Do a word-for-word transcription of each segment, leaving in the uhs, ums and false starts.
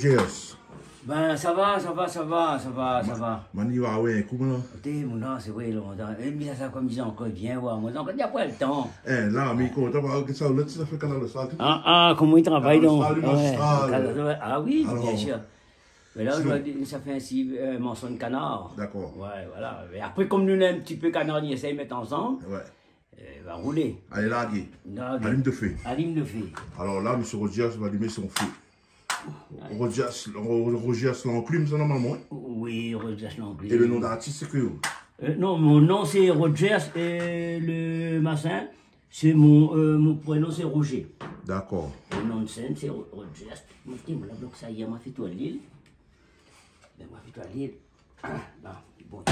Roger. Ben, sa va, sa va, sa va, sa va, sa va. Mani, wa, wé, koman la? Té, mon non, sé vré, lontan. É, mé sa, sa, konm di ankor, bien, wa, mon non, kan na pa lo tan. É, la, mé kontan, wa, ke sa, lot, sa fé Kanal Austral, tout. Ah, ah, koman i travay, Kanal Austral, donk? Wé, Kanal Austral. Ah wi, bien sir. Mé la, zordi, sa fé insi, euh, manson kanar. Dakor. Wé, voilà. É apré, konm nou, nou lé in ti pé kanar, nou éséy mèt ansanm. Wé. Euh, va roulé. Alé, largé. Largé. Alim lo fé. Alim lo fé. Alor la, mésyé Roger va alim son fé. Alé. Roger, Ro-, Roger Lanclume, sa, normalman, in? Wi, Roger Lanclume. É lo non d'artis, sé koi? Euh, non, mon non, sé Roger, euh, lo masin, sé mon, euh, mon prénon, sé Roger. Dakor. Lo non de sèn, sé Ro-, Roger. Mon ti, mon la blok sa, yèr, ma fé tourn lil. Ben, ma fé tourn lil. Bon, bon.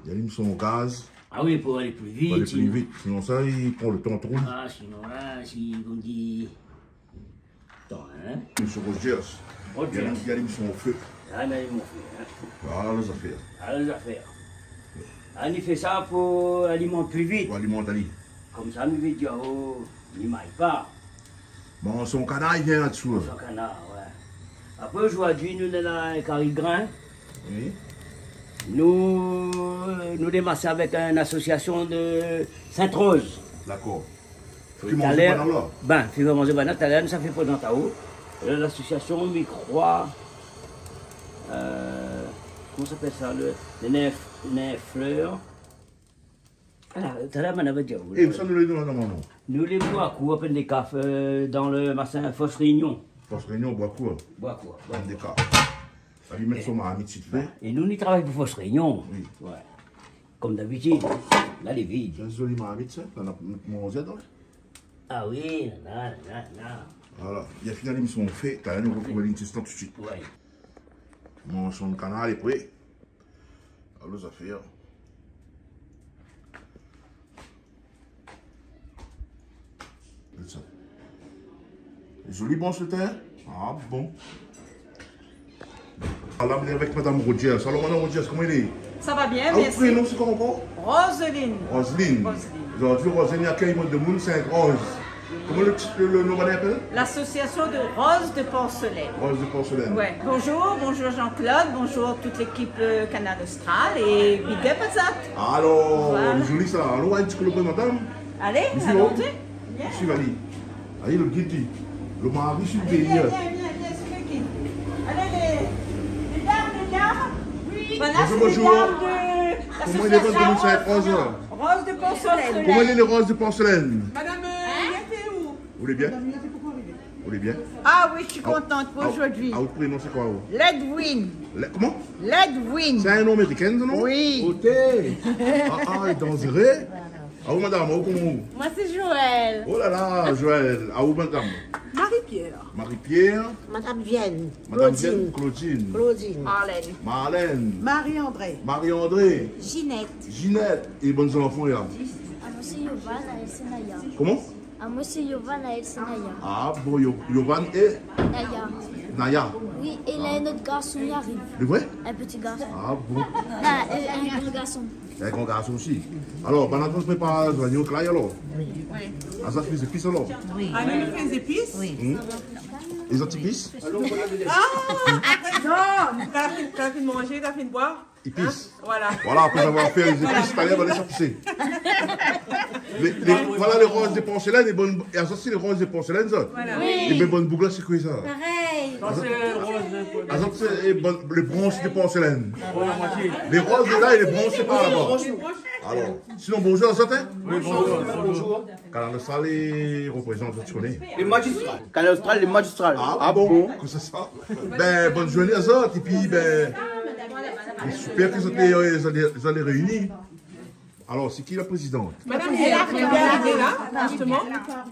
Li alim son gaz. Ah wi, pou alé pli vit, pou alé pli vit. Sinon sa, li pran lo tan tro. Ah, sinon la, si, konm di, tan, in. Mésyé Roger. Roger. Li alim, li alim son fé. Ah, li alim mon fé, in. Voilà zafèr. Voilà zafèr. Ah, li fé sa pou alimant pli vit. Pou alimant ali. Konmsa, mi vé dir, oh, li may pa. Bon, son kanar, li vien la-dsou, in. Son kanar, wé. Apré, zordi, nou néna in kari grin. Wi. Nou, nou démar avèk in asosiasion de Sainte-Rose. Dakor. Fé manzé banna la. Ben, fé manzé banna, talèr, nou sa fé prézant aou. Euh, lasosiasion, mi kroi, euh, koman i apèl sa, lo, lo nèf, nèf flèr. Ah, talèr, mon la di aou. É ousa nou lé, nou, normalman? Nou lé Boicourt, Pin-dé-Kaf, euh, dan lo masin Fos Réunion. Fos Réunion, Boicourt. Boicourt, Boicourt. Pin-dé-Kaf. Sa, li mèt son marmit, si ou vé. É nou, nou travay pou Fos Réunion. Wi. Wé. Konm dabitid, la, lé vid. Sé in zoli marmit, sa. La, na, na manzé, donk. Ah wi, la, la, la. Voilà. Li la fini alim son fé, talèr, nou artrouv ali in ti instan tousuit. Wé. Manson kanar lé pré. Alor, zafèr. Gard sa. Zoli bransh lo tin. Ah bon. Ah, la, nou lé avèk madam Roger. Alor, madam Roger, koman i lé? Sa va bien, mèrsi. Ah, out prénon, sé koi ankor? Roseline. Roseline. Roseline. Zordi, Roseline i akèy in bann demoun, Sainte-Rose. Koman lo ti, lo, lo non banna i apèl? L'association de Rose de Porcelaine. Rose de Porcelaine. Wé. Bonjour, bonjour Jean-Claude, bonjour toute l'équipe, euh, Kanal Austral é big up azot. Alor, voilà. Zoli sa. Alon, in ti kou lo madam. Alé, alon. Misié, alon. Bien. Misié Vali. Alé, lo gid. Lo mari, si... Alé, vien, vien, vien, vien, sé lo gid. Alé, lé, lé dam, lé dam. Wi. Voilà, bonjour, sé lé dam de l'association Rose de Porcelaine. Koman i lé, lé roz de porselèn? Madame, euh, Yété, ou? Ou lé bien? Ou lé bien? Ah wi, mi lé kontan pou zordi. Ah, out prénon, sé koi, ou? Ledwin. Le-, koman? Ledwin. Sé in non amérikin, sa, non? Wi. Oté. Ah, ah, lé danzéré. Ah, ou, madam, ou, koman ou? Moin, sé Joël. Oh la la, Joël. Ah, ou, madam? Marie-Pierre. Marie-Pierre. Madam Vienne. Madam Vienne, Claudine. Claudine. Marlène. Marlène. Marie-André. Marie-André. Ginette. Ginette. É bann zanfan, la? Ah, moin sé Yovan, èl sé Naya. Koman? Ah, moin sé Yovan, èl sé Naya. Ah bon, Yo-, Yovan é Naya. Naya. Wi, é la, in not garson i ariv. Lé vré? In ti garson. Ah bon. Ah, euh, in gran garson. In gran garson osi. Alor, banna i prépar zoignon klay, alor? Wi. Azot i fé zépis, alor? Wi. Ah, nou, nou fé zépis? Wi. Hmm. É zot i zépis? Ah, non. Kan la fine, kan la fine manzé, kan la fine boir. Zépis. Hein? Voilà. Voilà, apré avoir fé zépis, talèr, va lès sa pisé. Lé, lé, voilà lé roz de porselèn, lé bann, é sa, sé lé roz de porselèn, sa. Voilà. Wi. É bann boug la, sé koi, sa? Parèy. Sa, sé lé roz de porselèn. Ah, sa, sé, é bann, lé bransh de porselèn. Voilà, moitié. Lé roz lé la é lé bransh lé pa laba. Alor, sinon, bonjour azot, hein? Wi, bonjour. Bonjour. Kanal Austral i reprézant, ou koné. Lé mazistral. Kanal Austral, lé mazistral. Ah, ah bon? Koman sa, sa? Ben, bone zourné azot, épi, ben, lé super ke zot lé, zot lé, zot lé réini. Alor, sé ki la prézidant? Madame Pierre, elle est là, justement.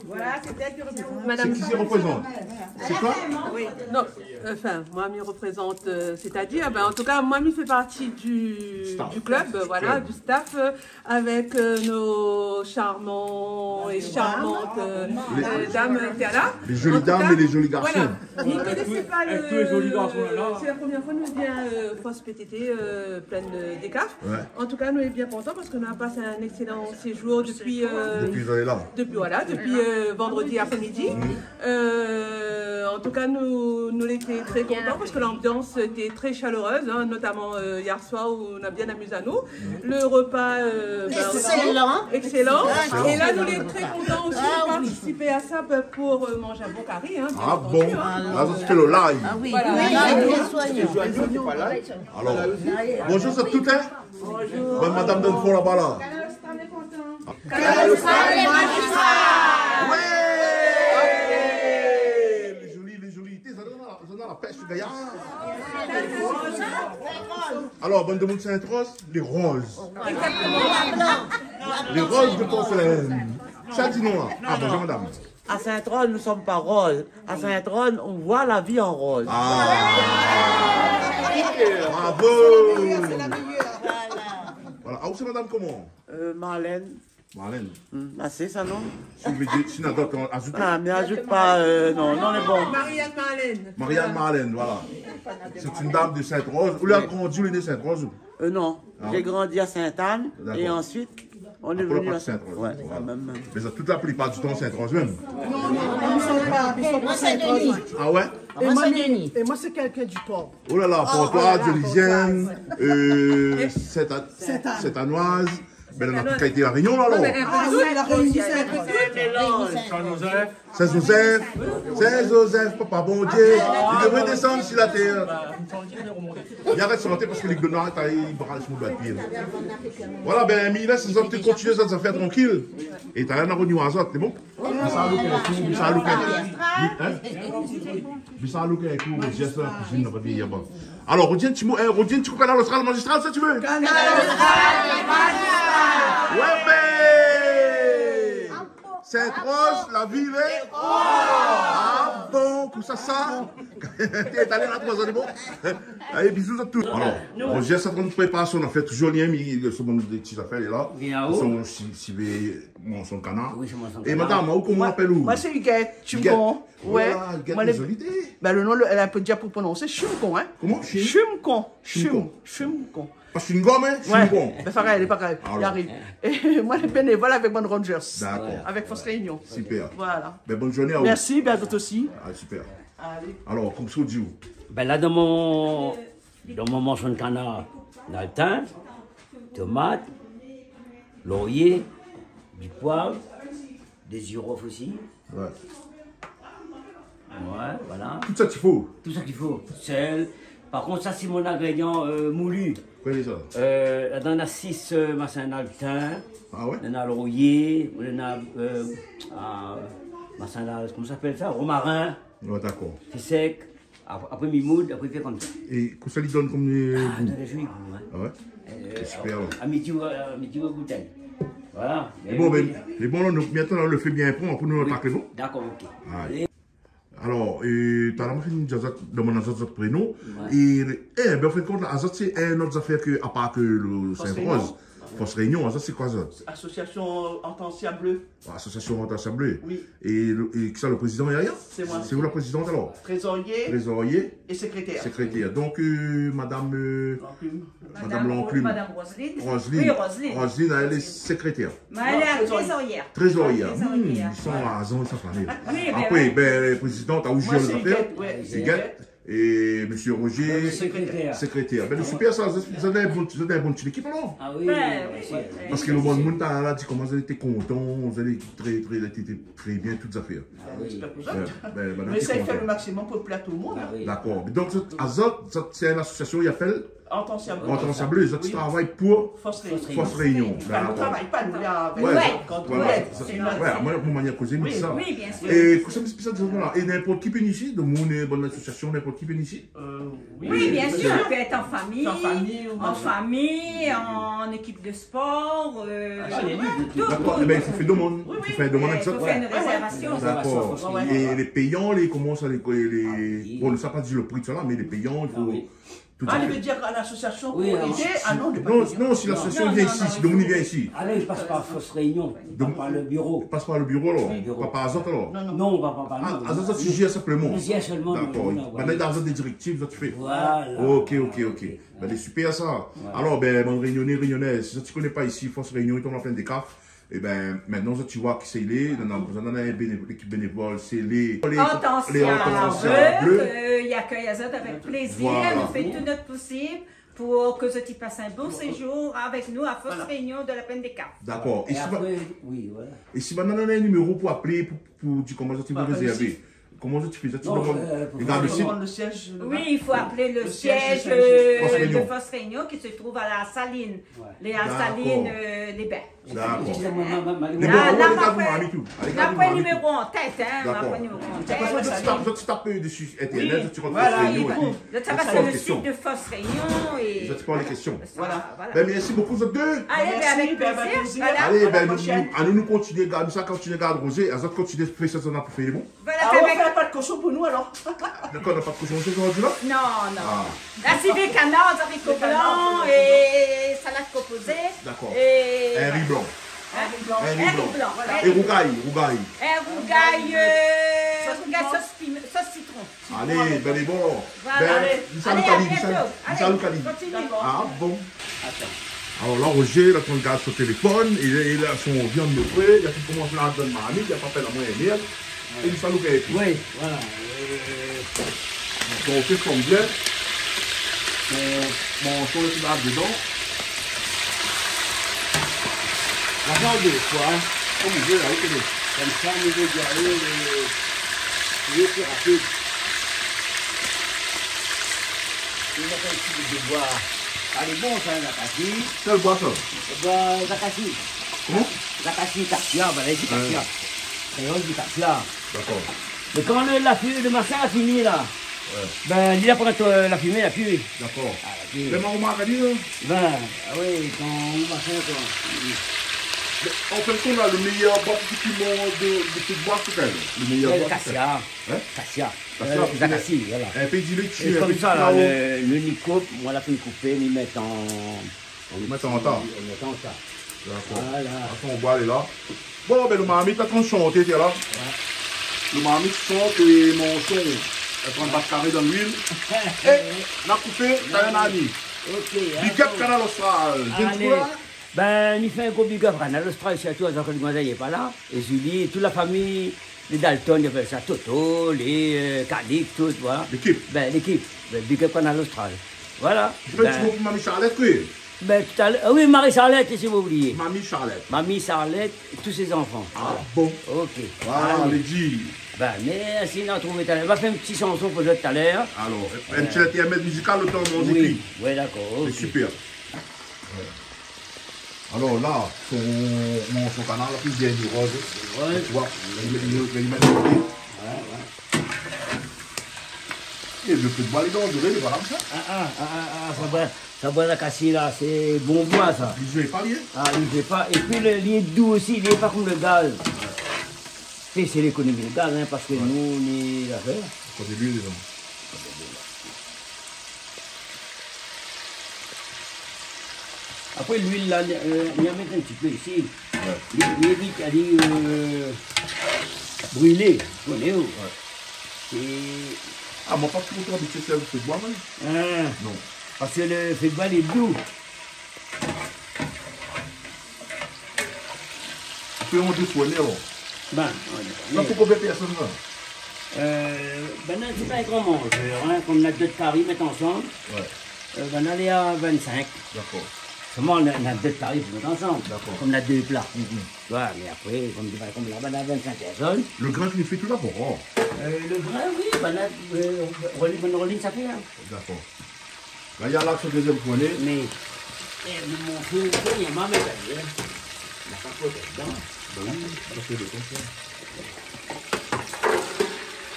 Voilà, c'est elle qui représente. Madame. Sé ki i reprézant? Sé koi? Oui. Non, enfin, moi, mi représente, euh, c'est-à-dire, ben, en tout cas, moi, mi fais partie du, staff, du club, euh, voilà, du club, du staff, euh, avec, euh, nos charmants et charmantes, euh, euh, dames, euh, qui est là. Les jolies dames et les jolis garçons. En tout cas, voilà. Mi koné pa lo, sé la promièr foi nou vien, euh, Fos P T T, euh, Plaine de, des Cafres. Ouais. En tout cas, nou lé bien kontan parske nou la pa C'est un excellent séjour depuis, euh, depuis, voilà, depuis, euh, vendredi après-midi. Euh, en tout cas, nous, nous étions très contents parce que l'ambiance était très chaleureuse, hein, notamment, euh, hier soir où on a bien amusé à nous. Le repas, euh, ben, excellent. Excellent. Et là, nous sommes très contents aussi de participer à ça, ben, pour, euh, manger un bon carry, hein, bien entendu, hein. Ah bon ? Là, c'est le live. Ah oui. Voilà. Oui, oui, oui. Alors, bonjour à toutes, hein. Bonjour. Madame Denfort là-bas, là. Kanal Austral, les magistrats. Ouais. Les jolis, les jolis. T'es dans la, dans la pêche, gaillard. Alors, bann demoun Sainte-Rose, les roses. Les roses de porcelaine. Ça dit non, hein. Ah, bonjour, madame. À Sainte-Rose, nous sommes pas roses. À Sainte-Rose, on voit la vie en rose. Ah. Bravo. Voilà. Ah, ou sé madam koman ? Euh, Marlène. Marlène. Hmm, asé sa, non ? Si ou vé dir, si na dot, azout. Ah, mé azout pa, euh, non, non, lé bon. Marianne Marlène. Marianne Marlène, voilà. C'est une dame de Sainte-Rose. Ou la grandi, ou lé né Sainte-Rose, ou ? Euh, non. Ah ouais. J'ai grandi à Sainte-Anne et ensuite, on est venu à Sainte-Rose. Après, la partie Sainte-Rose. Ouais, voilà. Mèm, mèm. Mé sa, tout la plipar di tan, Sainte-Rose mèm. Non, non, non, nous sommes pas, nous sommes pas Sainte-Rose. Ah ouais ? Et moi, Saint-Denis. Et moi, c'est quelqu'un du port. Oh là là, Pontoise, Jolizienne, euh, Sainte-Anne, Sainte-Anne. Sainte-Anoise. Ben, la, tout a été La Réunion, là, non ? Ah oui, La Réunion, c'est un peu Saint-Joseph. Saint-Joseph, Saint-Joseph, papa Bondié, il devrait descendre sur la terre. Li arèt santé parske li done, li bras mon doit de pied. Voilà, ben, mi lès azot kontinié zot zafèr trankil. É talèr nou va revnir azot, sé bon ? Sa loup in kou, sa loup in kou. Hein ? Sa loup in kou, Roger, sa, la kuizine, nou va dir, bon. Alors, Roger, in ti mo, hein, Roger, in ti kou Kanal Austral, magistral, sa ou vé ? Kanal Austral, magistral. Ouais, ben, Sainte-Rose, la ville est rose. Ah bon, kosa sa ? T'es allé là, trois ans, bon. Allez, bisous à tous. Alors, Roger, sa, nou prépar son afèr, toujours lien, mé son bann ti zafèr, lé la. Bien, oh. Son, si, si, Manson Canard. Oui, sé Manson Canard. É madam, ou koman i apèl ou ? Moin, moin sé Huguette Chumcon. Huguette. Ouais. Voilà, Huguette, moin, lé zoli. Ben, le nom, le, èl la pa di pou prononsé, Chumcon, hein. Koman ? Chum ? Chumcon. Chumcon. Chum, Chumcon. Pa chewing-gum, hein ? Ouais. Chumcon. Ben, parèy, lé parèy. Alors. I ariv. É moin, lé bénévol avèk bann Rangers. D'accord. Avèk Force Réunion. Super. Voilà. Ben, bonne journée à vous. Merci, ben, à vous aussi. Ah, super. Allez. Alors, koman sa ou di ou ? Ben, la, dan mon Dan mon manson kanar, na le tin, tomat, lorié, di poiv, dé zirof osi. Ouais. Ouais, voilà. Tout sak i fo. Tout sak i fo. Sèl. Par kont, sa, sé mon ingrédian, euh, moulu. Kosa i lé sa ? Euh, ladan, na sis, euh, masin, na le tin. Ah ouais ? Na lorié, na, euh, ah, masin, koman i apèl sa ? Romarin. Ouais, d'accord. Sé sèk. Ap-, apré mi moud, apré mi fé konmsa. É kosa li donn konm, euh, gou ? Ah, donn in zoli gou, hein. Ah ouais ? Euh, super, alors. A midi, euh, a midi, ou gout. Voilà. É bon, ben, lé bon, la, nou, mintnan, la, le fé bien pran, apré nou atak, lé bon ? D'accord, ok. Allez. Alors, euh, talèr moin fine di azot, domann azot zot prénon. Ouais. É, é, ben, an fin de kont, la, azot, sé in not zafèr ke, apar ke le Sainte-Rose. Force Réunion. Force Réunion, azot, sé koi, azot ? Association Hortensia Bleu. Association Hortensia Bleu. Oui. É le, é kisa, le prézidan, Yaya ? Sé moin. Sé ou la prézidant, alors ? Trésorier. Trésorier. Et secrétaire. Secrétaire. Donc, euh, madame, euh, Lanclume. Madame Lanclume. Madame Ro-, Madame Roselyne. Roselyne. Oui, Roselyne. Roselyne, èl lé secrétaire. Mé èl lé trésorièr. Trésorière. Trésorière. Hmm, i son azan, sa fami. Oui, ben, apré, ben, prézidant, a ou zèr lé zafèr. Huguette, ouais, Huguette. É mésyé Roger, secrétaire. Secrétaire. Ben, super sa, zot, zot lé in bon, zot lé in bon ti lékip, alor. Ah oui, bien sûr. Parske le moun, moun, la, la di koman zot lété kontan, zot lété trè, trè, lété, lété trè bien, tout zafèr. Ah oui. Ben, ben, ben, nou éséy fé le maximum pou plé a tout le moun. Ah oui. D'accord. Donk, zot, azot, zot, sé in asosiasion, i apèl Hortensia Bleu. Hortensia Bleu, zot i travay pou Force Réunion. Force Réunion. Enfin, nou travay pa, nou lé avèk zot kan nou lé. Ouais, voilà, sé in, ouais, moin, mon manièr kozé, mi di sa. Oui, bien sûr. É kosa mi di sa, é ninport ki pé vni isi, donk, nou, bann asosiasion, ninport ki pé vni isi. Euh, oui, bien sûr, i pé èt an fami, an ékip de spor, euh, tout, tout. D'accord, é ben, i fo fé demann. Oui, oui. I fo fé demann avèk sa. I fo fé in rézèrvasion. D'accord. Ouais, ouais. É lé péyan, lé, koman sa, lé, lé, bon, sa pa di le pri de sa la, mé lé péyan, i fo Tout à fait. Ah, i vé dir a lasosiasion pou édé, ah non, non, non, si lasosiasion i vien isi, si domoun i vien isi. Ah non, i pas par Fos Réunion, i pas par le biro. I pas par le biro, alor. Le biro. Pa par azot, alor. Non, non. Non, pa, pa, pa, non. Ah, azot, zot i zèr sinploman. Nou zèr solman, nou, nou, voilà. Dakor. Bann la done dé direktiv, zot i fé. Voilà. Ok, ok, ok. Bin, lé super sa. Voilà. Alor, bin, bann Rényoné, Rényonèz, si zot i koné pa isi, Fos Réunion, i tonm la Plaine des Cafres. Ébin, mintnan, zot i voi kisa i lé, nou néna, nou néna in béné-, lékip bénévol, sé lé, lé Hortensia Bleu, Bleu, euh, i akèy azot avèk plézir. Voilà. Nou fé tout nout posib pou ke zot i pas in bon séjour avèk nou a Fos Réunion de la Plaine des Cafres. Dakor. É si bann-la, oui, voilà. É si bann-la néna in niméro pou aplé, pou, pou di koman zot i vé rézèrvé. Koman zot i fé sa ? Non, euh, pou gard le sit. Oui, i fo aplé le sièz, euh, de Fos Réunion, ki se trouv a La Saline. Ouais. Lé a Saline, euh, les Bains. Dakor. Dakor. Lé bon, la, alé gard mon mami tou. Alé gard mon mami tou. Na pa niméro an tèt, hein, na pa niméro an tèt. Dakor. De tout fason, zot i tap, zot i tap dési internet, zot i rant Fos Réunion épi zot i pas su le sit de Fos Réunion é zot i poz lé késtion. Voilà. Bin, mèrsi bokou, zot dé. Alé, bin, avèk plézir. Voilà. Alé, bin, nou, nou, anou, nou kontinié gard sa, kontinié gard rozé, é zot kontinié fé sa, sa na pou fé lé bon. Voilà, ah, sa ou va fé pa de koshon pou nou, alor ? Dakor, na pa de koshon zordi la ? Non, non. Ah. La, sé dé kanar, zariko blan é salad konpozé. Dakor. É in ri blan. In ri blan. In ri blan, voilà. É rougay, rougay. In rougay, euh, rougay sos pim-, sos sitron. Alé, bin, lé bon. Voilà. Bin, alé, nou salou Kali, nou salou Kali. Alé, à bientôt. Alé, kontinié. Ah bon. Atann. Alor la, Roger, la, i gard son téléfone, é, é la, son viann lé pré, li la fine komans la donn marmit, li la pa apèl amoin, mèrd. É nou salou Kali. Oui, voilà. Euh, donk, ou fé konm bien. Mon, mon son lé la dedan. La viann dé foi, hein. Konm ou vé la, ou koné. Konmsa, nou vé alé, euh, lé pli rapid. Nou va fé in ti bout de boi. Sa lé bon, sa, zakasi. Kèl boi, sa ? Boi zakasi. Koman ? Zakasi, kasia, voilà, i di kasia. Ouais. Kréol i di kasia. Dakor. Mé kan le, la fi-, le masin la fini, la, ouais, bin, li la pran, euh, la fimé, la pi. Dakor. Ah, la pi. Mé mon marmit, la. Bin, ah oui, kan le masin, kan Mé an fin de kont, la, le méyèr boi pou piman de, de tout boi, sé kèl ? Le méyèr boi, sé kèl ? Kasia. Hein ? Kasia. Kasia, euh, zakasi, voilà. In pé di léti, in pé di piman. É konmsa, la, le, le nik koup, moin la fine koupé, mi mèt an, an ti, an ti ta. Ou mèt an ta. Dakor. Voilà. Atann, ou boi alé la. Bon, bin, le marmit la, kan ou shant, té la. Ouais. Le marmit i shant, é mon son, èl pran bat karé dan luil. É, na koupé, na in ani. Ok, big up, atann. Kanal Austral. Alé. Bin, mi fé in gro big up Kanal Austral, sirtou a Jean-Claude Gonzague, lé pa la, é Julie, é tout la fami, lé Dalton, i apèl sa Toto, lé, euh, Calix, tout, voilà. Lékip. Bin, lékip. Bin, big up Kanal Austral. Voilà. Ou fé in ti mo pou Mami Charlette, oui. Bin, talèr, ah oui, Marie Charlette, si ou oubli. Mami Charlette. Mami Charlette, tout ses enfants. Ah bon ? Voilà. Ok. Voilà, alé. Lé di. Bin, mèrsi, nou artrouv talèr. Nou va fé in ti shanson pou zot talèr. Alor, in ti intermèd mizikal, le tan nou ékri. Oui, dakor, ok. Sé super. Ouais. Alor la, son, mon, son kanar la, pi bien di roz. Ouais. Ou voi, li, li, li mèt ali. Ouais, ouais. É le fé de boi, lé danzéré, lé pa la, sa. Ah, ah, ah, ah, ah, sa boi, sa boi zakasi la, sé bon boi, sa. Li zoué pa, li, hein ? Ah, li zoué pa. Épi le, li lé dou osi, li lé pa konm le gaz. Ouais. Fé, sé lékonomi le gaz, hein, parske nou, nou lé la fé. Fo de luil dedan. Apré, luil la, euh, nou va mèt in ti pé isi. Ouais. Li, li évit ali, euh, brilé, ou koné, ou. Ouais. É... Ah, moin pa tro, tro abitié sèrv fé de boi, moin. Ah. Non. Parske le fé de boi, lé dou. Fé an dé foi, non ? Bin, ouais, dakor. Sa pou konbien pèrsone, sa ? Euh, bin, la, sé pa in gran manzèr, hein, konm na dot kari mèt ansanm. Ouais. Euh, bin, alé a vinn-sink. Dakor. Solman, na, na dot kari pou mèt ansanm. Dakor. Konm na dé pla. Mm, mm. Ouais, mé apré, konm di, bin, konm la, bin, na vinn-sink pèrsone. Le grin, ou fé tout dabor, hein ? Euh, le grin, oui, bin, la, euh, Rolly, bin, Rolly, sa fé, hein. Dakor. La, li la lans son dézièm fourné. Mé, é, mé mon fé, fé, li la mamèt ali, hein. Na pa tro dedan. Bin oui, sa fé le kontrèr.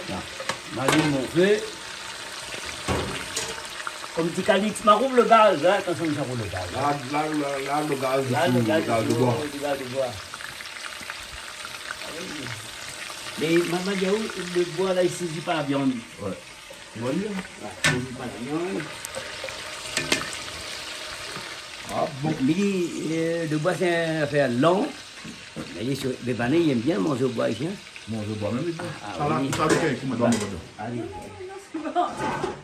La, ma di mon fé. Konm di Calix, ma rouv le gaz, hein, atansion, mi sa rouv le gaz, hein. La, la, la, la, le gaz, la, le gaz, le gaz de boi. Le gaz de boi. Ah oui. Mé, ma, ma di aou, le boi la, li sézi pa la viann. Ouais. Ou voi, hein ? Ouais, li sézi pa la viann. Ah bon. Mi di, euh, le boi sé in afèr long. Mé li, mé banna i èm bien manzé o boi isi, in. Manzé o boi mèm, li. Ah, sa la, oui. Sa la, koman, koman, koman. Alé.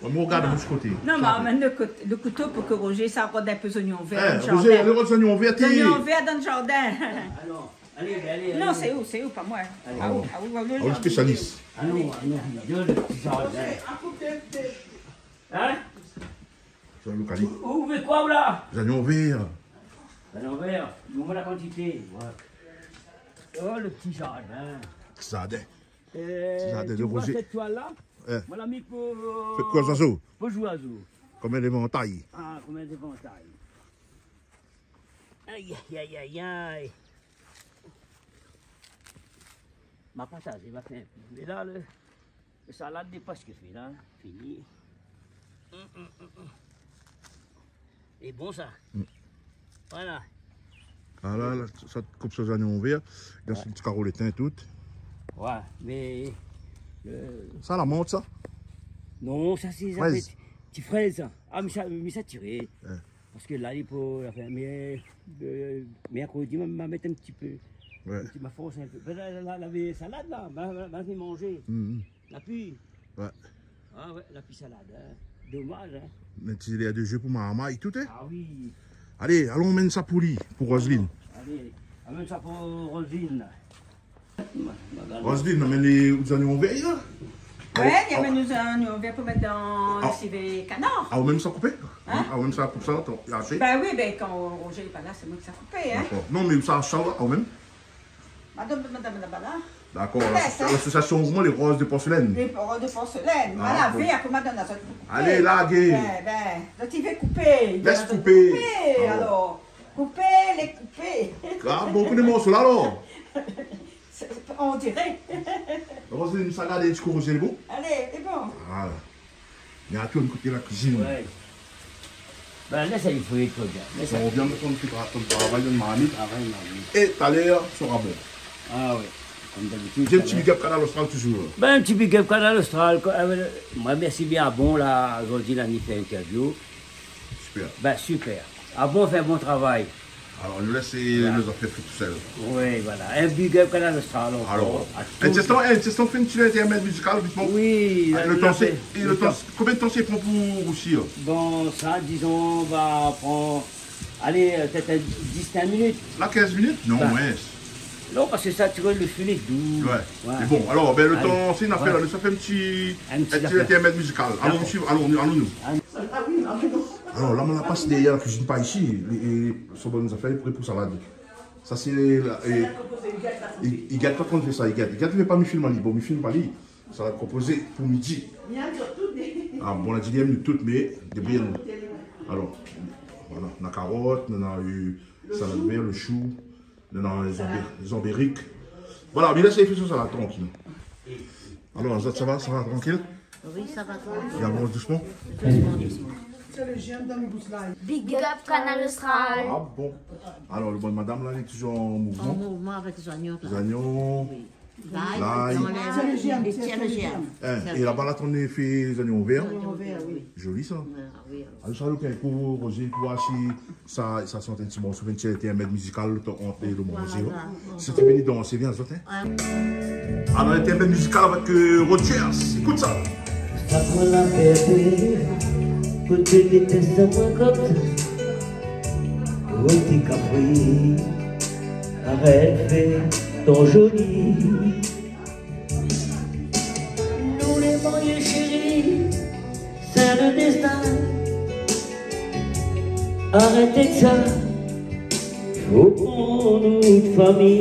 Bon, mi rogard de l'ot koté. Non, mé amenn le kout-, le kouto pou ke Roger sa rod in pé zoignon vèr dan le zardin. Eh, Roger, alé rod zoignon vèr, té. Zoignon vèr dan le zardin. Ah non. Alé, alé, alé. Non, sé ou, sé ou, pa moin. Alé. Ah, ou, ah, ou, ou, ah, ou, le spésialis. Ah non, ah non, le ti zardin. In ? Sa, le kali. Ou, ou vé koi, ou la ? Zoignon vèr. Zoignon vèr. Bon, la kantité. Ouais. Oh, le ti zardin. Zardin. Euh, ti zardin de Roger. Tu vois cette toile-là ? Eh. Moin la mi pou, fé koi, zoizo ? Pou zoizo. Konm in lévantay. Ah, konm in lévantay. Ay, ay, ay, ay, ay. Ma partaz, ma fé in pé. Mé la, le, le salad lé prèsk fé la, fini. Mm, mm, mm, mm. Lé bon sa. Mm. Voilà. Ah la, la, sa koup sa zoignon vèr, dan in ti karo lo tin tout. Ouais, mé, euh, sa la mant sa ? Non, sa sé, sa frèz. Ti frèz sa. Ah, mé sa, mé sa tiré. Ouais. Parske la, li pou, anfin, mé, euh, mèrkrodi, ma, ma mèt in ti pé. Ouais. In ti, ma fors in pé. Bin la, la, la, la salad la, ma, ma, ma fé manzé. Mhm. La pli. Ouais. Ah ouais, la pli salad, in. Domaz, in. Mé ti lèr de zé pou marmay, tout, in. Ah oui. Alé, alon amenn sa pou li, pou Roseline. Alé, amenn sa pou Roseline. Roseline, amenn lé, lé zoignon vèr la. Ouais, li amenn lé zoignon vèr pou mèt dan le sivé kanar. Ah, ou mèm sa koupé ? In ? Ah, ou mèm sa koup sa, atann, la fé ? Bin oui, bin kan Roger lé pa la, sé moin ki sa koupé, in. Dakor. Non, mé sa, sa, ah, ou mèm ? Madam, madam, madam, madam. Dakor, alé, l'asosiasion, koman, lé roz de porselèn. Lé roz de porselèn. Ah, voilà, bon. Vèr, koman, madam, la, sa koupé. Alé, largé. Bin, bin, donk, i vé koupé. Lès koupé. Koupé, alor. Koupé, lé koupé. Ah, bonpé de morso la, alor. Sé, sé, on diré. Roseline, sa gard in ti kou Roger, lé bon ? Alé, lé bon. Voilà. Mé atann, koté la kuizine. Ouais. Bin, lès ali fri, koi, bien. Lès ali fri. Sa revien, nou fé tra-, nou travay dan marmit. Travay dan marmit. É talèr sera bon. Ah ouais. Konm dabitid, talèr. Di in ti big up Kanal Austral touzour. Bin, in ti big up Kanal Austral, koi. Ah ouais, moin, mèrsi bien. Ah bon, la, zordi, la, ni fé interview. Super. Bin, super. Ah bon, fé in bon travay. Alor, nou lès, voilà, lé zafèr fé tousèl. Oui, voilà. In big up Kanal Austral ankor. Alor, a tout. In ti instan, in ti instan, fé in ti intèrmèd mizikal, vitman. Oui, le tan sé, le tan, konbien de tan sa i pran pou rousi ? Bon, sa, dizon, va pran, alé, euh, pétèt dis, kinz minit. La, kinz minit ? Non, moin. Non, parske sa, tu vois, le fil est doux. Ouais. Ouais. Mé bon, alor, bin, le tan sé, nou fé, nou sa fé in ti, in ti intèrmèd mizikal. Dakor. Alon, nou suiv, alon, alon nou. Alon. Alor la, moin la pas dèrièr la kuizine par isi, é, é son bann zafèr lé pré pou salad. Sa sé la, é, i, i gèt pa kan i fé sa, i gèt, i gèt, i vé pa mi film ali, bon, mi film pa li. Salad konpozé pou midi. Ah, bon, la di li èm nou tout, mé débriy anou. Alor, voilà, na karot, na, euh, salad vèr, le shou. Non, non, lé zanbé-, zanbérik. Voilà, mé la, sa i fé sa, sa va trankil. Alor, zot, sa va, sa va trankil ? Oui, sa va trankil. I avans dousman ? Dousman, dousman. Big up Kanal Austral. Ah bon. Alor, le bon madam la, lé touzour an mouvman. An mouvman avèk zoignon, la. Zoignon. Oui. Lay. Lay. Sé le jèrm, sé le jèrm. In, é laba la, ou la fé zoignon vèr. Zoignon vèr, oui. Zoli sa. Ah oui, alor. Alor, sa, nou fé in kou, Roger, pou oir si sa, sa i shant in ti morso, fé in ti intèrmèd mizikal, le tan ant lo manzé, voilà. Sé ti pé ni dansé, vien, zot, in. Alor, intèrmèd mizikal avèk, euh, Rogers. Ékout sa. Sa moin la pèrdé, koté té tès amoin konmsa. Roti kafri, arèt fé ton zoli. Nou lé marié, chéri, sé le destin. Arèt èk sa, fo pran nout fami.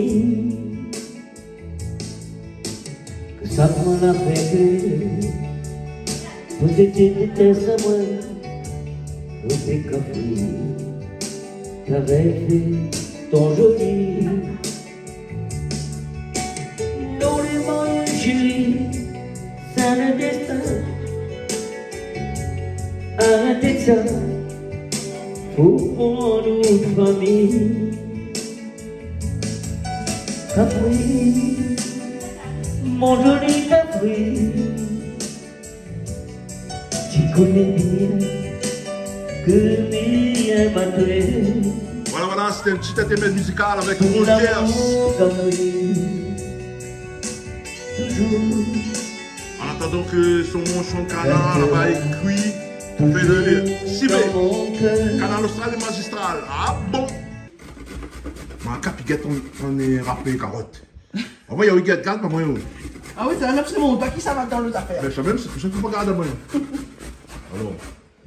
Ke sa moin la fé, pou té, té, té, té, sa moin, pou té kafri, ta rèvé ton zoli. Non, lé marié, chéri, sé le destin. Arèt èk sa, fo pran nout fami. Kafri, mon zoli kafri. Ti koné bien Voilà, voilà, c'était un petit intermède musical avec Rogers. En attendant que son manchon kanar laba i kui, fé le sivé. Kanal Austral et magistral. Ah bon? Ma kapi gèt, on, on est râpé carotte. Anvoy, gèt, gard pa moin, oh. Ah oui, sé in lop, sé mon pa ki sa va dan lot zafèr. Bin, sa mèm, sé pou sa k'i fo pa gard amoin. Alor,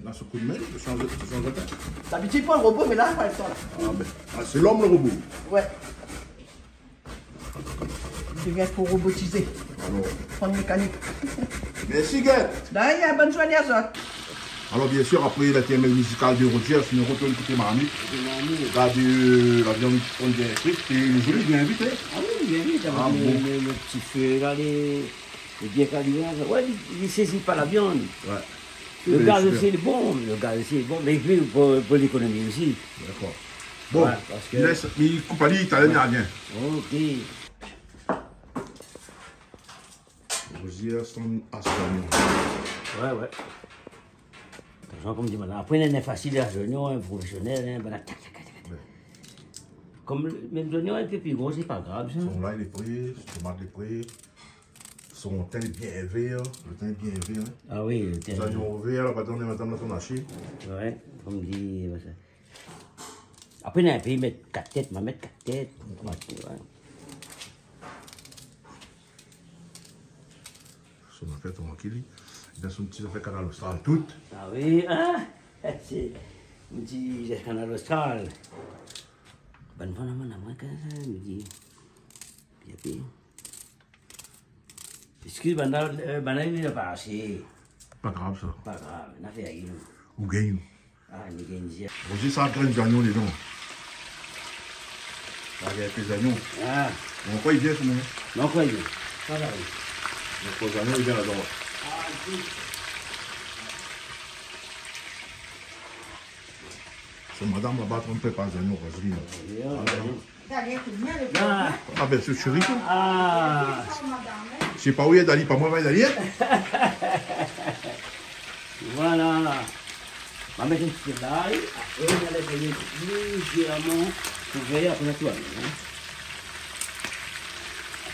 la, so kou d'min, mi shanj, mi shanj la. Dabitid, pran lo robo, mé la, pa lo tan, la. Ah, bin, ah, sé lom, lo robo. Ouais. Li vien pou robotizé. Alor. Pran mékanik. Mèrsi, gèt. Dé rien, bone zourné azot. Alor, bien sir, apré l'intermède musical de Rogers, nou rotourn koté marmit. Koté marmit. Gard, euh, la viann i fon bien frit, é lé zoli, bien vit, hein. Ah oui, bien vit, avèk le, le, le ti fé la, lé, lé bien kalé la. Ouais, li, li sézi pa la viann. Ouais. Le gaz osi lé bon, le gaz osi lé bon, mé pi pou, pou lékonomi osi. Dakor. Bon, ouais, parske li lès, li koup ali, talèr li revien. Ok. Rosièr son zoignon. Ouais, ouais. Atansion, konm di madam, apré, néna fasil, zoignon, in profésionèl, hein, banna tak, tak, tak, tak. Ouais. Konm le, mèm zoignon in pé pli gro, sé pa grav, sa. Son lay lé pré, son tomat lé pré, son tin lé bien vèr, lo tin lé bien vèr, hein. Ah oui, lo tin. Zoignon vèr, la, pa donn madam la son ashé. Ouais, konm di, ouais, sa. Apré, néna in pé i mèt kat tèt, ma mèt kat tèt. Ouais. Son zafèr trankil, li. Li dan son ti zafèr Kanal Austral, tout. Ah oui, hein? Sé, mi di, Kanal Austral. Bann fanm, la, moin, kan sa, mi di. Pi apré. Eskiz, banna, euh, banna, li la pa ashé. Pa grav, sa. Pa grav, na fé ayen. Ou gingn. Ah, mi gingn. Osi, sa grin zoignon dedan. Sa grin zoignon. Ah. Ankor i vien, sa, non? Non, ankor i vien. Sa va, oui. Ankor zoignon i vien ladan. Ah, ékout. Sé madam laba i prépar zoignon, Roselyne. Oui, oui, oui. Voilà. Ah. Ah, bin, sé shéri, koi. Ah. Sé pa ou, Dali, pa moin, Dali, hein. Voilà. Ma mèt in ti pé lay, apré, ma lès ali lézèrman kouvèr, apré, ma tourn, hein.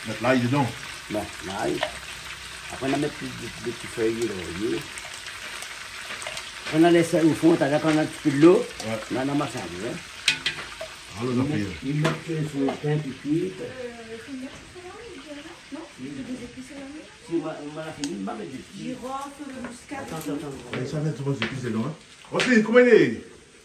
Mèt lay dedan. Bin, lay. Apré, ma mèt dé, dé, dé ti fèy lorié. Apré, ma lès o fon, talèr kan na in ti pé dolo, ouais, ma, ma masaz, hein. Alor, nou fé. Li mèt, li mèt, euh, son tin pipit. Euh, kombien de céleri, non ? Non, c'est des épices céleri. Si, ma, ma la fini, ma mèt dé ti. Girofle, muscade. Atann, atann, atann. Ouais, sa va mèt tro zépis dedan, hein. Roselyne, koman i lé ?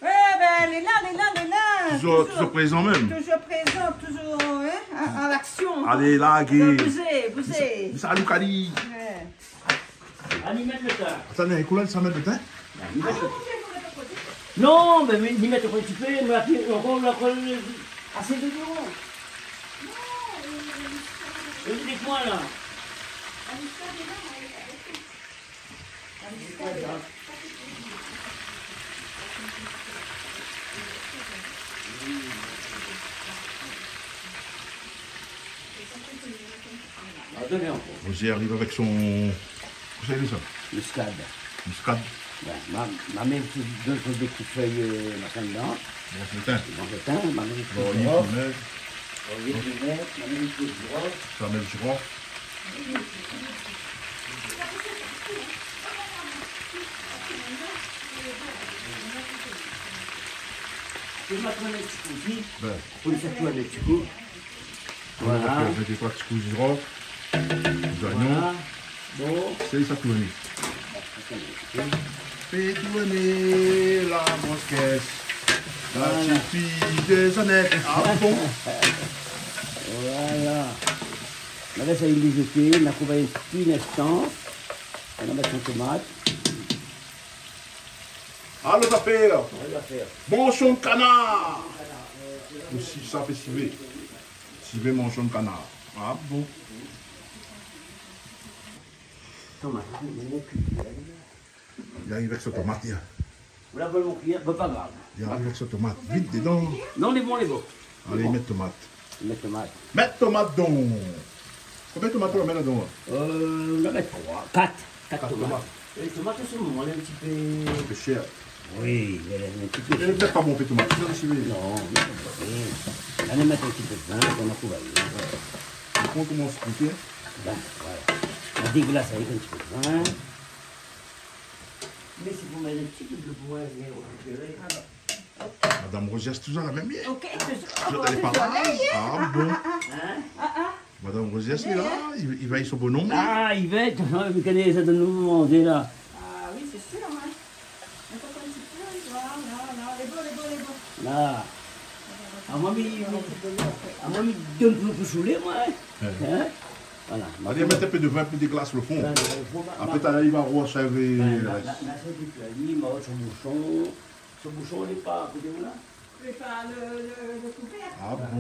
Eh ben, lé la, lé la, lé la. Toujours, toujours, toujours prézan mèm. Toujours prézan, toujours, hein, à, à l'action. Alé, la, Guy. Bouzé, bouzé. Sa, sa, Loukali. Ouais. Alé, mèt lo tin. Atann, ékout la, sa mèt lo tin ? Alé, mèt lo tin. Non, mé, mé, li mèt ankor in ti pé, mé apré, ankor, ankor, asé dedan. Di amoin la. Roselyne i ariv avèk son, kosa i lé sa ? Muscade. Muscade. Ouais, ma, ma mèt dé, dé ti fèy, euh, machin dedan. Bon, sé tin. Bon, sé tin, ma mèt dé ti fèy. Lorié, fenèl. Lorié, fenèl, ma mèt dé ti fèy girofle. Sa mèt girofle. Fé tourn in ti kou osi. Bin. Fé tourn in ti kou. Voilà. Mèt dé troi ti kou girofle. Zoignon. Voilà. Bon. Sé sa tourné. Fé tourné la gro kès. Voilà. La ti fiy dé zanèt. Ah bon ? Voilà. Ma lès ali mizoté, ma kouv ali in ti instan. Ma mèt son tomat. Alor, zafèr. Alor, zafèr. Manchon kanar. Osi, sa fé sivé. Sivé manchon kanar. Ah bon. Tomat, mon kui. Li ariv avèk son tomat, li. Ou la pran mon kui, mé pa grav. Li ariv avèk son tomat. Vit dedan. Non, lé bon, lé bon. Alé, mèt tomat. Mèt tomat. Mèt tomat don. Konbien tomat ou la mèt ladan la ? Euh, nou la mèt troi, kat. Kat tomat. Kat tomat. É tomat, an se moman, lé in ti pé... In pé shèr. Oui, mé in ti pé. Mé pétèt pa bonpé tomat, sa, si, oui. Non, non, oui. La, nou mèt in ti pé d'vin, nou kouv ali. Apré, nou komans kui, in. Bin, voilà. Nou déglas avèk in ti pé d'vin. Mé si ou mèt in ti pé d'lo pou moin, mé ou pé rékipéré. Madame Rosière, sé touzour la mèm, in ? Ok, touzour. Touzour, èl lé pa la. Ah bon ? In ? Madame Rosière, sé la, li, li vèy son bonom. Ah, li vèy, li koné sa, donn anou manzé la. Ah oui, sé sir, in. Ankor in ti pé, voilà, voilà, lé bon, lé bon, lé bon. La. Ah, moin, mi, mi, ah, moin, mi donn pou, pou soulé, moin, in. Ouais. In ? Voilà. Alé, mèt in pé d'vin, pi déglas lo fon. Ouais, ouais, fon, ma, apré, ma, talèr, li va rosèrv, bin, la, la, la, sé tout la li, ma, son boushon. Son boushon, lé pa, koté ou la ? Lé pa lo, lo, lo kouvèr. Ah bon.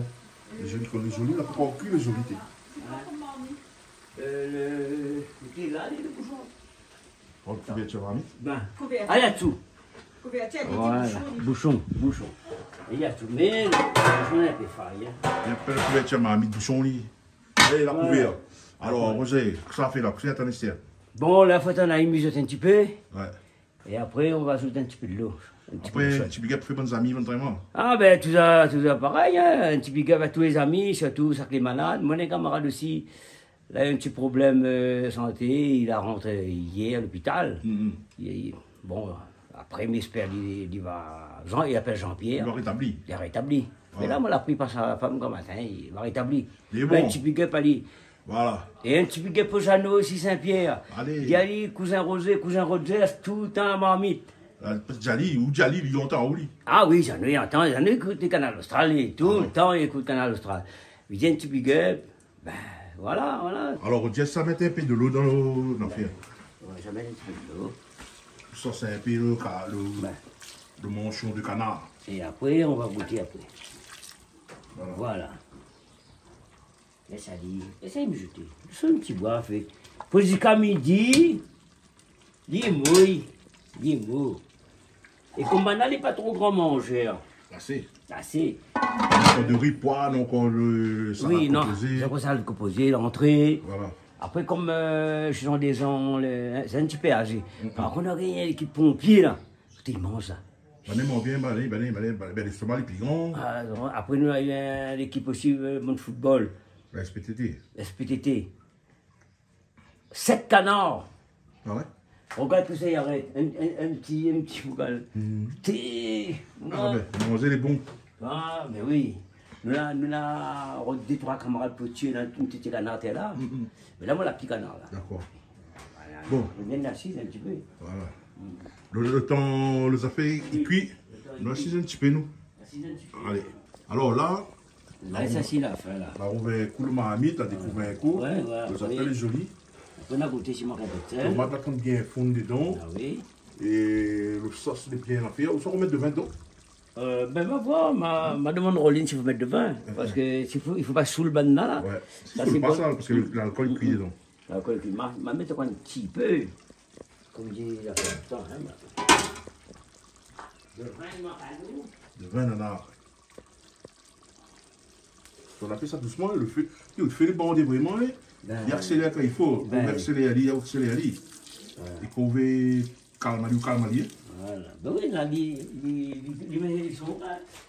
Lé zoli, kan lé zoli, la, pou kui lé zoli, té. Sé pa konm marmit. Euh, le, le, le, la, lé, le boushon. Oh, le kouvèrtir marmit. Bin. Kouvèrtir. Ah, la désou. Kouvèrtir, li di boushon, li. Voilà. Boushon, boushon. É la désou. Mé le boushon lé in pé fay, in. Li apèl kouvèrtir marmit, boushon, li. Alé, la kouvèr. Voilà. Alor, Roger, kosa i fé la ? Kosa i atann isi ? Bon, la, fo atann ali mizot in ti pé. Ouais. É apré, nou va azout in ti pé d'lo. In ti pé d'sèl. Apré, in ti big up pou bann zami, bann tréman. Ah bin, tousa, tousa parèy, in. In ti big up a tout lé zami, sirtou sak lé malad. Moin néna in kamarad osi, la, in ti problèm, euh, santé, li la rantré yèr lopital. Mm, mm. É, bon, apré, mi éspèr li, li va, Jean, li apèl Jean-Pierre. Li va rétabli. Li va rétabli. Voilà. Mé la, moin la pri par sa fanm kan matin, li va rétabli. Lé bon. In ti big up ali. Voilà. É in ti big up pou Jeannot osi, Saint-Pierre. Alé. Djali, kouzin Rosé, kouzin Rogers, toultan la marmit. Ah, Djali, ou Djali, li antann aou, li ? Ah oui, Jeannot, li antann, Jeannot i ékout Kanal Austral, li, toultan li ékout Kanal Austral. Li di in ti big up. Bin, voilà, voilà. Alor, Rogers, sa mèt in pé d'lo dan lo, dan lafèr. Ouais, sa mèt in ti pé d'lo. Sa, sé in pé lo ka-, lo, lo manchon de kanar. É apré, nou va gouté apré. Voilà. Voilà. Lès ali, lès ali mizot. Lès in ti boi, fé. Pou ziska midi, li lé mou, li lé mou. É konm banna lé pa tro gran manzèr. Asé. Asé. Nana de ri, poi, donk, euh, sa va konpozé. Oui, non, sa va konpozé, lantré. Voilà. Apré, konm, euh, sé dé zan, lé, sé in ti pé azé. Mm, mm. Par kont, nou na in lékip ponpié, la. Té i manz, la. Banna i manz bien, banna, banna, banna, banna, banna, lé stoma lé pli gran. Ah, non, apré, nou na in lékip osi, euh, bann football. La S P T T. S P T T. Sèt kanar. Ah ouais ? Rogard tout sa i arèt. In, in, in ti, in ti fokal. Mhm. Té, ah moin. Bin, manzé lé bon. Ah, mé oui. Nou la, nou la rod dé, troi kamarad pou tié, la, in ti kanar té la. Mhm. Mé la, moin la pi kanar, la. Dakor. Voilà. Bon. Nou vien asiz in ti pé. Voilà. Mhm. Lo, lo tan, lo zafèr i kui, nou asiz in ti pé, nou. Asiz in ti pé. Alé. Alor la, la, sa sé la fin, la. La ouvèr in kou lo marmit, la dékouvèr in kou. Ouais, voilà. Lo zafèr lé zoli. Apré, nou va gouté si mank in pé d'sèl. Tomat la konm bien fonn dedan. Ah oui. É lo sos lé bien la fé. Ou sa romèt de vin dedan ? Euh, bin, va voir, ma, ma domann Roline si i fo mèt de vin. Ouais. Parske si fo, i fo pa soul banna, la. Ouais. Sa, sé pa bon. Sa, parske lalkol i kui dedan. Lalkol i kui. Ma, ma mèt ankor in ti pé. Konm di, la fé lontan, in, ma. De vin, ma, pa nou. De vin, nana. Fo fé sa dousman, lo fé, lo fé lé bandé vréman, in. Bin. Li aksélèr kan i fo. Bin. Ou aksélèr ali, ou aksélèr ali. Ouais. É kan ou vé kalm ali, ou kalm ali, in. Voilà. Bin oui, la, li, li, li, li mèt son,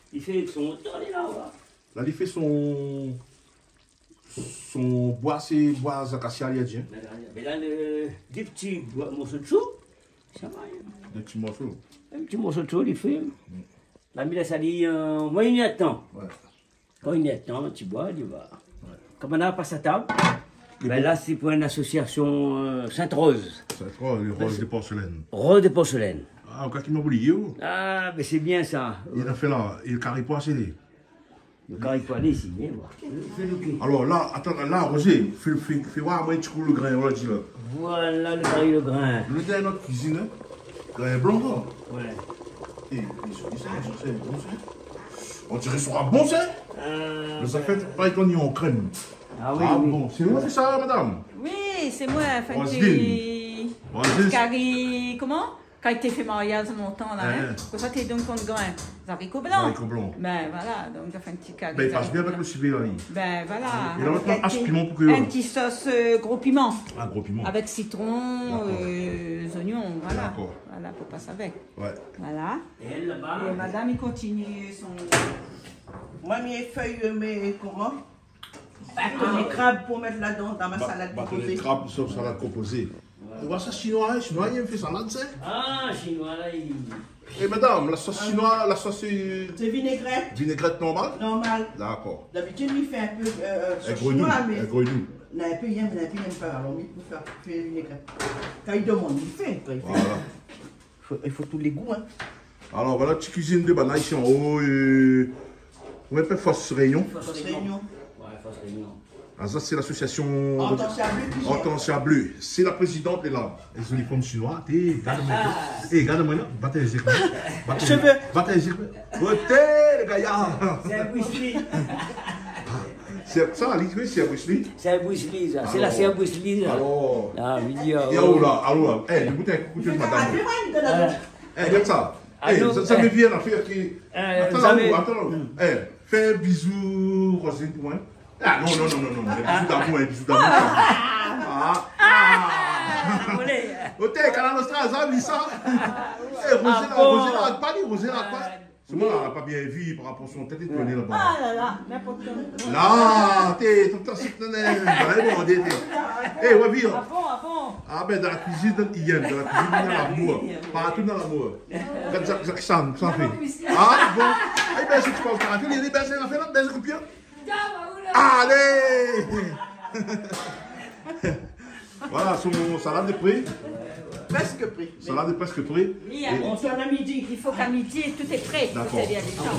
li fé son tan, li, la, voilà. La, li fé son, son boi, sé boi akasia, li la di, in. Mé la, mé la, lo, dé ti boi, morso d'shou, sa va, in. Dé ti morso. In ti morso d'shou, li fé. Mm. La, mi lès ali, euh, omoin inn èr d'tan. Ouais. Kan inn èr d'tan, ti boi, li va. Ouais. Kan banna la pas a tab, é bin bon. La, sé pou in asosiasion, euh, Sainte-Rose. Sainte-Rose, lé Rose de Porcelaine. Rose de Porcelaine. Ah, ou kréy ki ma oublié, ou ? Ah, mé sé bien sa. Li la fé la, é lo kari poi, sé li. Lo kari poi, alé, si, vien voir. Fé lo ké. Alor la, atann, la, Roger, fé, fé, fé voir amoin in ti kou lo grin, ou la di la. Voilà lo kari lo grin. Nou lé dan in not kuizine, in. Grin blan, sa. Ouais. É, é, é sa, sa, sé bon, sa. On diré sra bon, sa. Euh, lo zafèr, parèy kan i mèt an krèm. Ah oui, oui. Ah bon, sé ou la fé sa, madam ? Oui, sé moin, anfin, Roselyne. Kari, koman ? Kan té fé mariaz lontan la, in, konmsa té donn konm grin zariko blan. Zariko blan. Bin voilà, donk sa fé in ti kari zariko blan. Bin, i pas bien avèk lo sivé la, li. Bin voilà. É la, avèk in ti, in ti sos, eu, gro piman. Ah, gro piman. Avèk sitron, eu, zoignon, voilà. Dakor. Voilà, pou pas avèk. Oué. Voilà. É èl laba ? É madam i kontinié son... Moin mi fé, eu, mé koman ? Bat lé krab pou mèt ladan, dan ma salad konpozé. Bat lé krab, son salad konpozé. Ou oi sa, sinoi, in, sinoi i èm fé salad, sé. Ah, sinoi la, i... É madam, la sos sinoi, la sos, sé... Sé vinégrèt. Vinégrèt normal ? Normal. Dakor. Dabitid mi fé in pé, eu, eu, sos sinoi, mé... Èg grenouy. Néna in pé i èm, néna in pé i èm pa. Alor mi préfèr fé vinégrèt. Kan i demann, mi fé, kan i fé. Voilà. Fo, i fo tout lé gou, in. Alor, voilà, ti kuizine de banna isi anlèr, eu, koman i apèl, Fos Rényon. Fos Rényon. Oué, Fos Rényon. Ah, sa sé lasosiasion Hortensia Bleu ki jèr. Hortensia Bleu. Sé la prézidant lé la. É zoli fanm sinoi, té, gard amoin. Ah. É, gard amoin la, bat in zé. Bat in zé. Oté, lé gayar. Sé in Bruce Lee. Sé sa, li, oui, sé in Bruce Lee. Sé in Bruce Lee, sa. Sé la, sé in Bruce Lee, sa. Alor. Ah, mi di, é, oh la, alor la. É, ékout, ékout, madam. É, gard sa. Ah, é, non, sa, sa é, mi vien la fé ki... É, atann, sa la, mé atann la. Hmm. É, fé in bizou, Rosine, pou moin. Ah, non, non, non, non, non. In bizou d'amour, in bizou d'amour. Ah, ah. Oté, Kanal Austral, sa, li sa. É, Rosine, ah bon ? Rosine, arèt pa, li, Rosine, arèt pa. Sé moin la, la pa bien vi par rapor son tèt, li tourn laba. Ah la la, ninport koi. La, té, tout sa, sé, non, non, non, non, non, té. É, oué, vi, in. Ah bon, ah bon. Ah bin, dan la kuizine, dan, i èm, dan la kuizine, néna lamour. Partou néna lamour. Gard sa, sa, sa, sa fé. Ah bon. É bin, si ti parl karate, li, li bès, li la fé la, bès koupir. Alé. Voilà, son salad lé pré. Prèsk pré. Salad lé prèsk pré. Oui, é on tourn a midi. I fo k'a midi, tout lé pré. Dakor. Sétadir lé tan.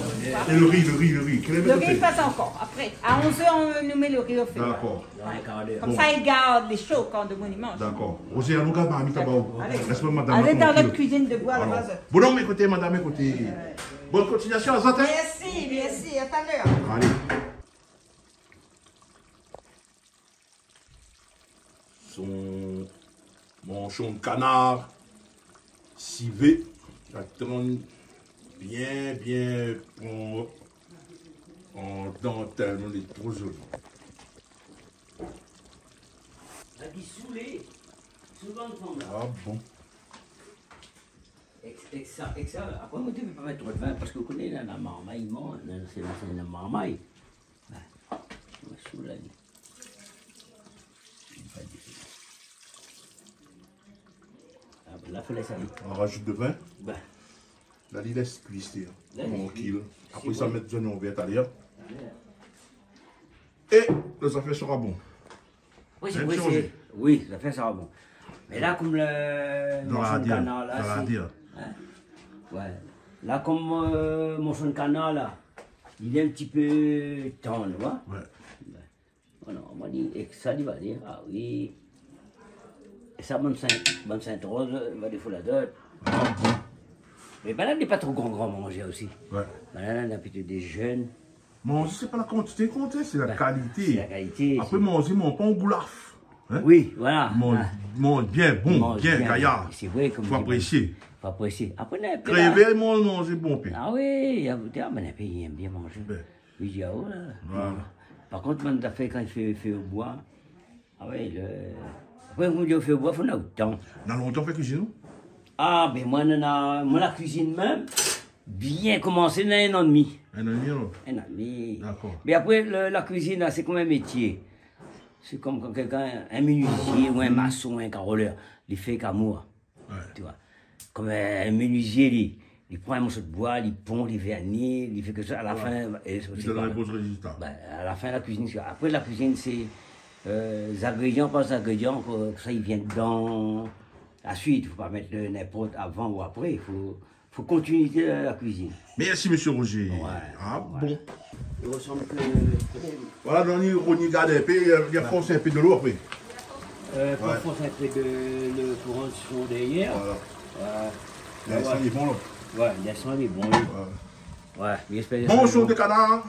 É lo ri, lo ri, lo ri. Kèl èr i mèt ? Lo ri, pa ankor. Apré, a onz èr, nou mèt lo ri o fé. Dakor. Oué, in kar d'èr. Konmsa i gard lé sho kan demoun i manz. Dakor. Rosé, alon gard marmit laba. Alé. Lès amoin madam trankil. Alé dan la kuizine de boi laba. Alor. Bon, non, mé ékout, madam, ékout. Bone kontiniasion, azot, in. Mèrsi, mèrsi, a talèr. Alé. Son manshon kanar sivé, atann bien, bien pran an dan, tèlman li lé tro zoli. La di soulé, soulé an fanm la. Ah bon. Èk, èk sa, èk sa, apré, moin, té vé pa mèt tro d'vin, parske ou koné, la, la marmay, non, non, sé, sé la marmay. Ah, ma soula, li. Ah, bin, la, fo lès ali. On rajoute de vin. Bin. La, li lès kui, sé, in. Lès kui. Trankil. Sé bon. Apré sa, mèt zoignon vèr talèr. Talèr. É lo zafèr sera bon. Oui, sé, oui, sé, oui, zafèr sera bon. Mé la, konm lo morso de kanar la, sé, in ? Oué. La, konm, eu, morso de kanar la, li lé in ti pé tann, ou oi. Oué. Bon, non, moin di, èk sa, li va dir, ah oui. É sa, bann Sin, bann Sint-Roz, eu, va défo la dot. Ah bon. Mé banna lé pa tro gran, gran manzèr osi. Oué. Banna la, na plito dé jenn. Manzé, sé pa la kantité i kont, sé la kalité. Bin, sé la kalité, sé... Apré, manzé, manz pa an goulaf. In ? Oui, voilà. Manz, manz bien, bon, bien, gayar. Sé vré, konm... Fo aprésié. Fo aprésié. Apré, na in pé la... Krévé, manz, manzé bonpé. Ah oui, na in pé, ah, mé na in pé i èm bien manzé. Bin. Li di, ah ouais. Voilà. Par kont, bann zafèr kan i fé, fé o boi, ah ouais, lo, apré, konm di, fé o boi, fo na lo tan. Na lontan ou fé kuizine, ou ? Ah, bin, moin, nana, moin, la kuizine mèm, bien komansé, na in an é dmi. In an é dmi, alor ? In an é dmi. Dakor. Mé apré, lo, la kuizine, la, sé konm in métié. Sé konm kan kèlkin, in menuizié ou in mason, in karolèr, li fé èk amour. Ouais. Tu vois. Konm in menuizié, li, li pran in morso d'boi, li pon, li vèrni, li fé kèk shoz, a la fin, é sé... Li done in bon rézilta. Bin, a la fin, la kuizine, sé, apré, la kuizine, sé, eu, zingrédian par zingrédian, ke, ke sa i vien dan la suit. Fo pa mèt, eu, ninport avan ou apré. Fo, fo kontinuité la, la kuizine. Mèrsi, mésyé Roger. Ouais, ouais. Ah bon. I resanm ke... Voilà, donk, Rony, gard in pé, li, li fors in pé dolo apré. Eu, pou fors in pé de, de, pou rann son dèrièr. Voilà. Ouais. Lé san lé bon, la. Ouais, lé san lé bon, oui. Ouais. Ouais, mi éspèr... Bon, son de kanar,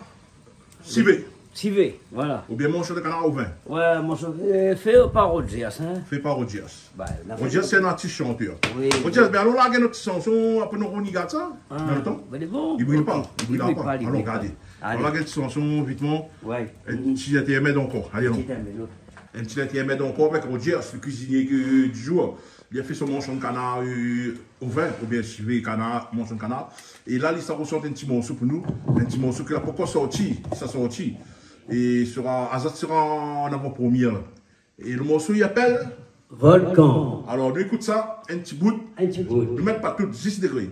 sivé. Sivé, voilà. Oubien morso de kanar o vin. Ouais, morso, euh, fé par Rogers, hein. Fé par Rogers. Bah, la Rogers, sé in artis shantèr. Oui, Rogers, oui. Bin alon larg nout shanson, apré nou rogard sa. Ah, dan lo tan. Bin, lé bon. I bril pa, i bril pa. Alon, gardé. Alé. Alon, larg nout shanson, vitman. Ouais. In ti intermèd ankor. Alé, alon. In ti intermèd ankor avèk Rogers, le cuisinier que, du jour. Li la fé son morso de kanar, euh, o vin, oubien sivé kanar, morso de kanar. É la, li sa rosort in ti morso pou nou, in ti morso ke la pankor sorti, sa sorti. É sera, azot sera an avan-promièr. É le morso, i apèl Volkan. Alor, nou ékout sa, in ti bout. In ti bout. Nou mèt pa tout, zis dé gré.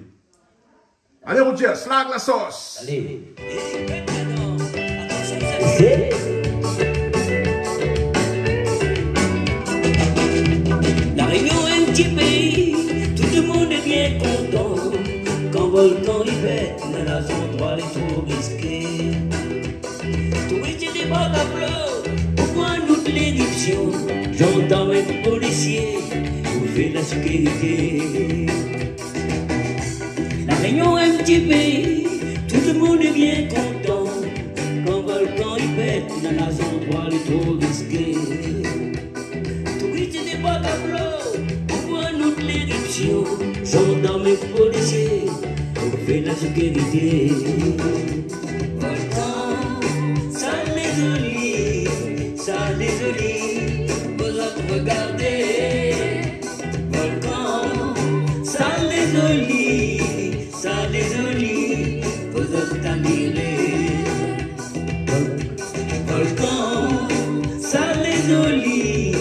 Alé, Rogers, larg la sos. Alé. La Rényon, in ti péi, tout le moun lé bien kontan. Kan volkan i pèt, néna zandroi lé tro riské. Touris i débark a flo pou voir nout léripsion. Zandarm é polisié, nou fé la sékirité. La Rényon, in ti péi, tout le moun lé bien kontan. Kan volkan i pèt, néna zandroi lé tro riské. Touris i débark a flo pou voir nout léripsion. Zandarm é polisié, nou fé la sékirité. Volkan, sa lé zoli, sa lé zoli, vou zot rogardé. Volkan, sa lé zoli, sa lé zoli, vou zot amiré. Vol-, volkan, sa lé zoli,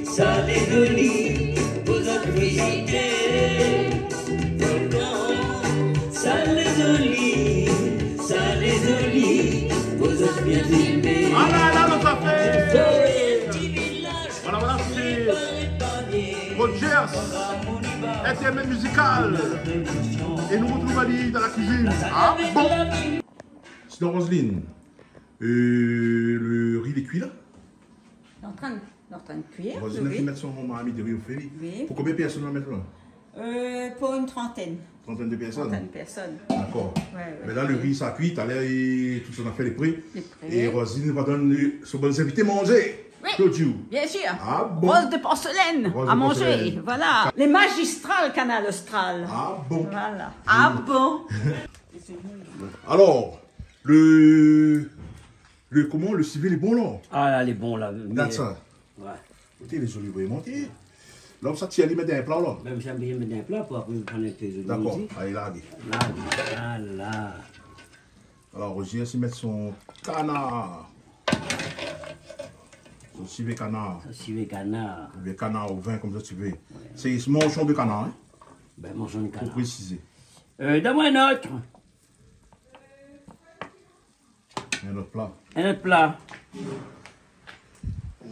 sa lé zoli, vou zot vizité. Volkan, sa lé zoli, sa lé zoli, vou zot bien filmé. Ah la la, nout zafèr. Voilà, voilà, sé Rogers, intermèd mizikal. É nou artrouv ali dan la kuizine. Ah bon ? Sinon, Roselyne, euh, le ri lé kui la ? Lé antrin, lé antrin kui, oui. Roselyne la fine mèt son marmit de ri o fé. Oui. Pou konbien pèrsone ou va mèt la ? Euh, pou in trantèn. Trantèn de pèrsone ? Trantèn pèrsone. Dakor. Ouais, ouais. Mé la, le ri sa kui, talèr, é tout son zafèr lé pré. Lé pré. É Roselyne va donn, euh, son bann zinvité manzé. Oui, bien sûr. Ah bon ? Rose de porcelaine. Rose de porcelaine. Voilà. Les magistrales Kanal Austral. Ah bon ? Voilà. Ah bon ? Alor, le, le, koman, le sivé lé bon la ? Ah la, lé bon la. Gard sa. Ouais. Koté, lé zoli vréman, té. La, sa tir ali mèt dan in pla la. Bin, sa bien mèt dan in pla pou apré pran in pé zoli. Dakor. Alé, larg. La, la, la. Alor, Rogers i mèt son kanar. Son sivé kanar. Son sivé kanar. Sivé kanar o vin, konmsa ti vé. Ouais. Sé, sé morso de kanar, hein ? Bin, morso de kanar. Pou présizé. Euh, donn amoin in ot. In ot pla. In ot pla.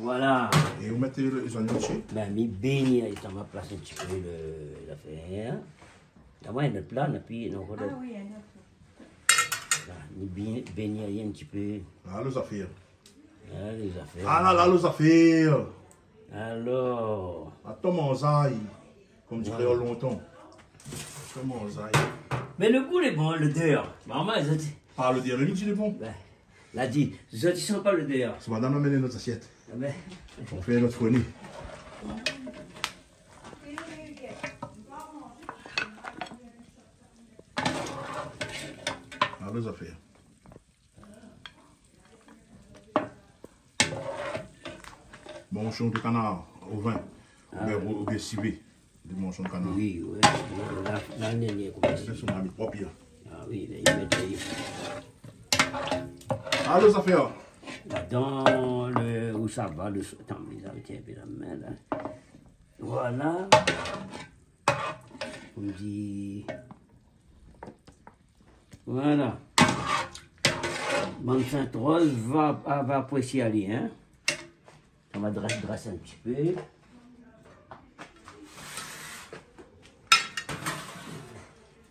Voilà. É ou mèt le, lé zonion dsi ? Bin, mi bégn ali, sa va plas in ti pé le, zafèr. Donn amoin in ot pla, épi, non, voilà. Ah oui, in ot pla. Voilà, mi bégn, bégn ali in ti pé. Ah, le zafèr. Ah, le zafèr. Ah la la, le zafèr. Alor. Atann, manzay. Konm di kréol lontan. Atann, manzay. Mé le gou lé bon, lodèr. Momon, zot i di. Ah, lodèr, le gou lé bon. Bin, la di, zot i san pa lodèr. Sé madam la amenn nout asièt. Ah bin. Nou fé nout fourni. Ah, le zafèr. Morso de kanar o vin. Ah. Oubien, oubien sivé. De morso de kanar. Oui, oui. La, la, la, la, la, konmsa. Sé son marmit prop, hein. Ah oui, la, i mèt, i... Ah, le zafèr. Atann, le, ousa va, le so-, atann, mi sa mèt in pé la min la. Voilà. Konm di, voilà. Bann Sint-Roz va, va, va aprésié ali, hein. Sa va drès, drès in ti pé.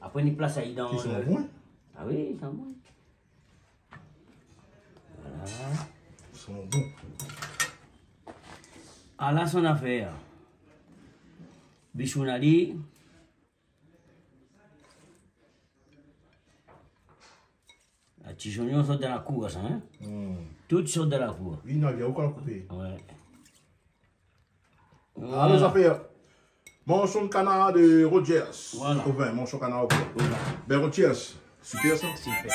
Apré, ni plas ali dan le... I san bon, hein ? Ah oui, i san bon. Voilà. I san bon. Ala son afèr. Bishoun ali. Ti zoignon sort dan la kour, sa, in ? Hmm. Tout sort dan la kour. Oui, non, bien, ou kan koupé. Ouais. Alé, voilà. Zafèr. Manchon kanar de Rogers. Voilà. Ou bien, manchon kanar, OK. Voilà. Ben, Rogers, super sa. Super.